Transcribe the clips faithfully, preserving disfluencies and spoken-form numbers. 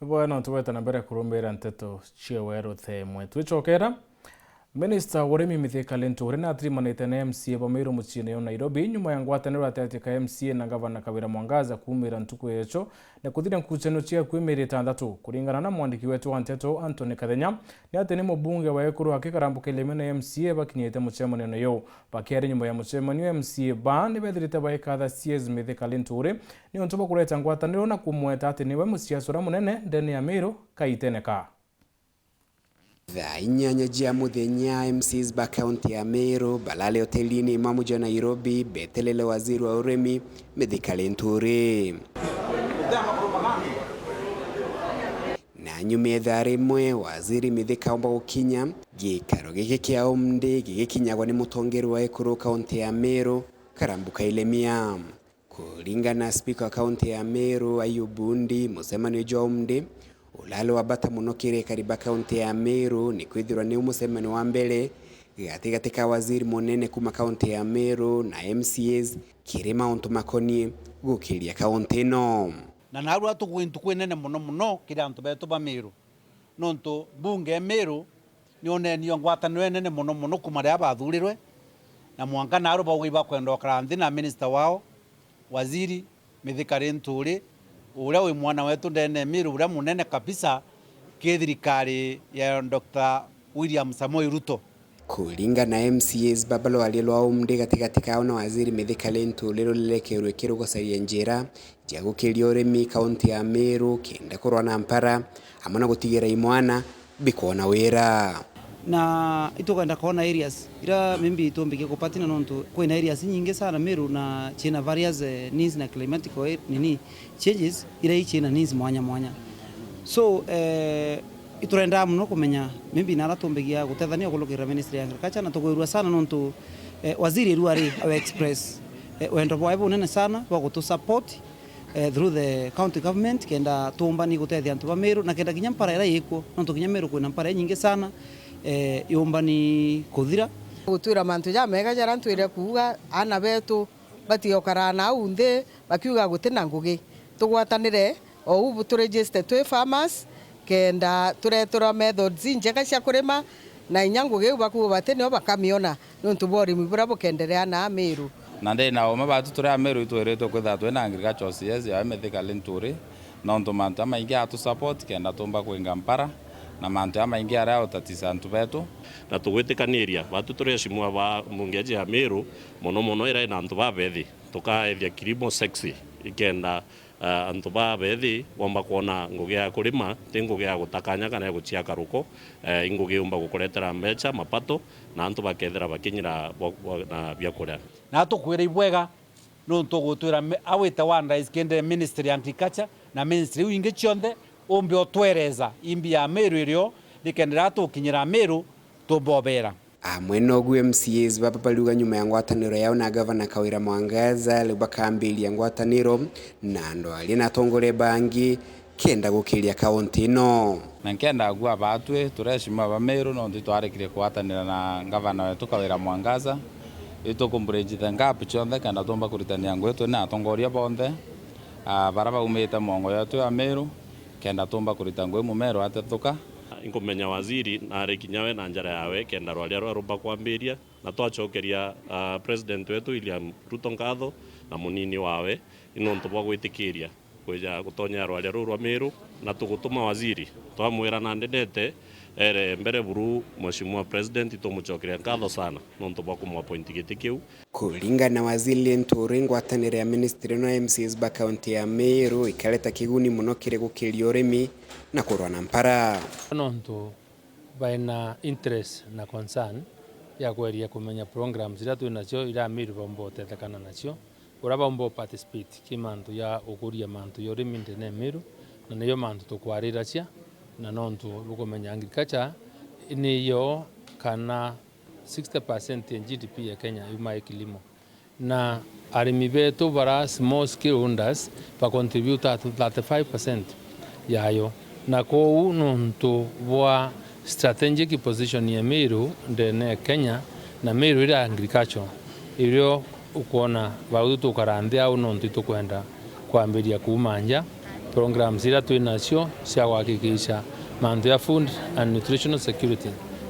Bwana, tugweta na mbere kurumira nteto cia weru themwe. Twicokera, Minista wa urimi Mithika Linturi natirimanite na M C A ba Meru muciine yo Nairobi, nyuma ya ngwataniro gatagatĩ ka M C A na Gavana Kawira Mwangaza kuumira ntuku ya echo na kuthiria nkucanio cia akui mieri itantatu. Kuringana na mwandiki wetu wa nteto Anthony Kathenya, ni ati ni mubunge wa ekuru aki Karambu Kailemi na M C A bakinyite mucemanione yo. Bakiaria nyuma ya mucemanio, M C A ba ni bethirite baikatha C S Mithika Linturi niuntu bwa kureta ngwataniro na kumweta ati niwe musiasa uria munene ndene ya Meru kaitene ka. Thaa inyanya cia muthenya, M Cs ba kaunti ya Meru barari hotelini imwe muji wa Nairobi beterere waziri wa urimi Mithika Linturi. Na nyuma ya ithaa rimwe, waziri Mithika aumba gukinya, gikaro giki kia Omdi gigikinyagwa ni mutongeri wa ekuru kaunti ya Meru, Karambu Kailemia. Kuringana na spika wa kaunti ya Meru, Ayub Undi, mucemanio jwa Omdi urari wa bata muno kiri ekari ba kaunti ya Meru, ni kwithirwa niu mucemanio wa mbere gatigati ka waziri munene kuma kaunti ya Meru na M C As kiri mauntu makonie gukiria kaunti ino. Na narua tugwi ntuku inene mono mono kiri antu betu ba Meru, nontu mbunge ya Meru ni uneenio ngwataniro inene mono mono kuma riria bathurirwe, na mwanka naru bauga ibakwenda ukara nthi na minista wao, waziri Mithika Linturi, uria wi mwana wetu ndene ya Meru, uria munene kabisa ki thirikari ya Doctor William Samoei Ruto. Kuringana na M C As baba, rwaria rwa Omdi gatigati kao na waziri Mithika Linturi rurerekerwe kiri gucaria njira cia gukiria urimi kaunti ya Meru kenda kurwa na mpara, amwe na gutigira imwana bikwona wira. Na itugenda kwona areas ira maybe itumbikie kupatina, nontu kwina areas inyingi sana Meru na ciina various, eh, needs na climatical, eh, nini, changes, ira i ciina needs mwanya mwanya. So, eh, iturenda mono kumenya maybe nara tumbigia gutethania ukulukirira Ministry ya Agriculture, na tugwirua sana nontu, eh, waziri irua ri awe express, eh, wendo bwawe bunene sana bwa gutu support, eh, through the county government, kenda tuumbani gutethia antu ba Meru, na kenda kinya mpara ira yikuo, nontu kinya Meru kwina mpara inyingi sana, eh, yuumbani kuthira. Gutwira mantu jamega jaria ntwire kuuga, aana betu batigokara nau nthi bakiuga gutina ngugi. Tugwatanire, ou bu tu register twi farmers, kenda tureterwa methods injega cia kurima, na inya ngugi iu bakuuga bati nio bakamiona niuntu bwa urimi buria bukenderea na Meru. Na ndi na uma batu turi a Meru itwiritwe kwithirwa twina agricultural C S ya Mithika Linturi, nontu mantu jamaingi atu support kenda tumba kwinga mpara na mantu jamaingi aria utatiisa antu betu. Na tugwitikaniria batu turi eshimua ba mbunge ya Meru, mono mono ira ina antu babethi, tukaethia kilimo sexy, ikenda ah, antu babethi bomba kwona ngugi ya kurima, ti ngugi ya gutakanya kana ya guciaka ruko, eh, i ngugi yumba gukuretera mbeca, mapato, na antu bakethira bakinyira bwa, bwa, na biakuria. Na tukwira ibwega, nontu ugutwira me-, awite wandais kende Ministry ya Agriculture na ministry iu ingi cionthe, umbe utwereza imbi ya Meru irio, nikendera tukinyira Meru tubobera. Amwe nogu M C As baba bariuga nyuma ya ngwataniro yao na Gavana Kawira Mwangaza, riu bakambiria ngwataniro na andu aria na atongoria bangi kenda gukiria kaunti ino. Na nkenda kuuga batwi tureshima ba Meru, nontu itwarikirie kugwatanira na Gavana wetu Kawira Mwangaza, itukumbridge the gap cionthe kenda tumba kuritania ngugi twi na atongoria bonthe, ah, bara baumite mwongo yetu ya Meru, kenda tumba kurita ngugi Mumeru atethuka. Inkumenya waziri nari kinya we na njara yawe, kenda rwaria rwa rumba kwambiria, na twacokeria, ah, President wetu William Ruto nkatho na munini wawe, ni nontu bwa gwitikiria kwija gutonyera rwaria ruu rwa Meru, na tugutuma waziri twamwira na ndendete ere mbere buru, Mheshimiwa President, tumucokeria nkatho sana nontu bwa kumwappoint giti kiu. Kuringana na Waziri Linturi, ngwataniro ya ministry ino na M C As ba kaunti ya Meru ikareta kiguni mono kiri gukiria urimi na kurwa na mpara. Nontu baina interest na concern ya kweria kumenya programs iria twi nacio iria Meru baumba gutethekana nacio, uria baumba u participate ki mantu ya ukuria mantu ya urimi ndene ya Meru, na niyo mantu tukwariracia, na nontu bukumenya agriculture niyo kana sixty percent ya G D P ya Kenya yuma i kilimo. Na arimi betu bara small scale holders ba contribute to thirty-five percent yayo. Na kwoou nontu bwa strategic position ya Meru ndene ya Kenya na Meru iri agriculture, irio ukwona bau tukara nthi au nontu itukwenda kwambiria kuuma nja, Programs iria twi nacio cia kuhakikisha mantu ya food and nutritional security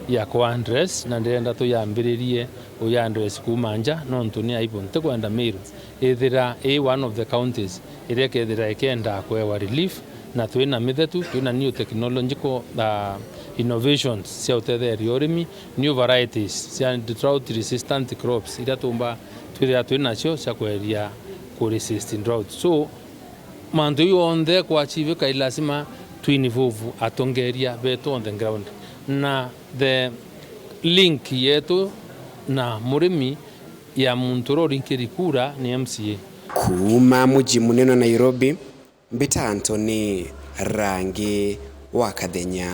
ya ku address, na ndirenda tuyambiririe uya address kuuma nja, nontu ni aibu ntikwenda Meru ithira i one of the counties iria ikethira ikienda kwewa relief, na twina mithetu, twina new technological, uh, innovations cia utetheria urimi, new varieties cia drought resistant crops iria tumba twithira twi nacio cia kweria ku resist drought. So, mantu jau onthe kwachivika, i lazima twi involve atongeria betu on the ground, na the link yetu na murimi ya muntu uria urinkiri kura ni M C A. Kuuma muji munene wa Nairobi, mbita Anthony Rangi wa Kathenya.